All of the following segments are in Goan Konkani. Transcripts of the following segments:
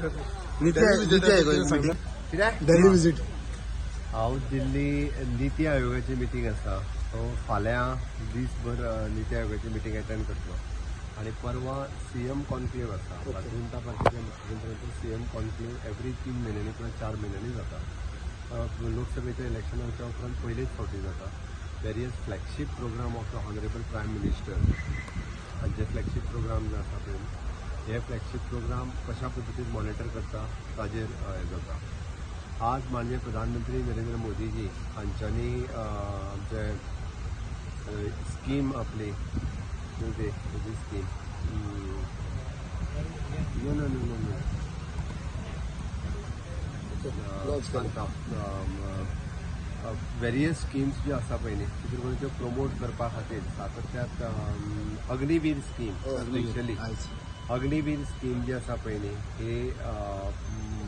नीती आयोग. कित्याक? दिल्ली विजिट. हांव दिल्ली निती आयोगाची मिटींग आसा, सो फाल्यां दीसभर निती आयोगाची मिटींग अटेंड करतलो आनी परवां सीएम कॉन्क्लेव आसा. भारतीय जनता पार्टीच्या मुख्यमंत्र्यांचो सीएम कॉन्क्लेव एवरी 3 म्हयन्यांनी किंवा 4 म्हयन्यांनी जाता. लोकसभेच्या इलेक्शनाच्या उपरांत पयलेच फावटी जाता. Various flagship program of the honourable Prime Minister हांचे फ्लॅगशीप प्रोग्राम जे आसा पळय, हे फ्लॅगशीप प्रोग्राम कशा पद्दतीन मॉनिटर करता ताजेर हें जाता. आज माननीय प्रधानमंत्री नरेंद्र मोदीजी हांच्यांनी आमचे स्कीम आपली ती हेजी scheme, no no no no no, सांगता, वेरियस स्किम्स ज्यो आसा पळय न्ही, तितून करून त्यो प्रमोट करपा खातीर सातत्यात Agniveer scheme, specially Agniveer scheme जी आसा पळय न्ही, ही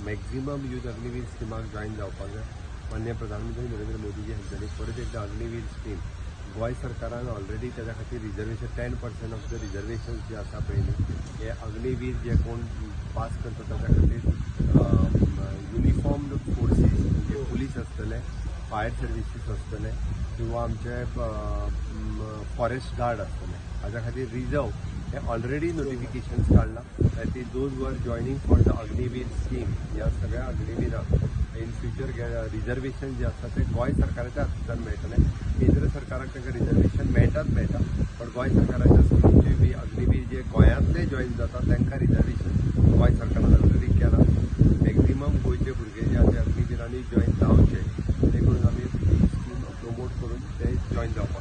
मॅक्झिमम यूथ अग्निवीर स्किमाक जॉयन जावपाक जाय. माननीय प्रधानमंत्री नरेंद्र मोदीजी हांच्यांनी परत एकदां अग्निवीर स्कीम, गोंय सरकारान ऑलरेडी ताच्या खातीर reservation, 10% of the reservation जे आसा पळय न्ही, हे अग्निवीर जे कोण पास करता ताच्या खातीर युनिफॉर्म्ड फोर्सीस म्हणजे पुलीस आसतले, फायर सर्विसीस आसतले किंवा आमचे फॉरेस्ट गार्ड आसतले, हाज्या खातीर रिजर्व हे ऑलरेडी नोटिफिकेशन्स काडलां. ती those who are joining for the Agniveer scheme, ह्या सगळ्या अग्निवीरांक इन फ्युचर रिजर्वेशन जे आसा ते गोंय सरकाराच्या हातूंतल्यान मेळटलें. केंद्र सरकाराक तांकां रिजर्वेशन मेळटाच मेळटा, पण गोंय सरकाराच्या स्किमीचे बी अग्निवीर जे गोंयांतले जॉयन जाता तांकां रिजर्वेशन गोंय सरकारान ऑलरेडी केलां. मॅक्झिमम गोंयचे भुरगे जे आसा ते अग्निवीरांनी जॉयन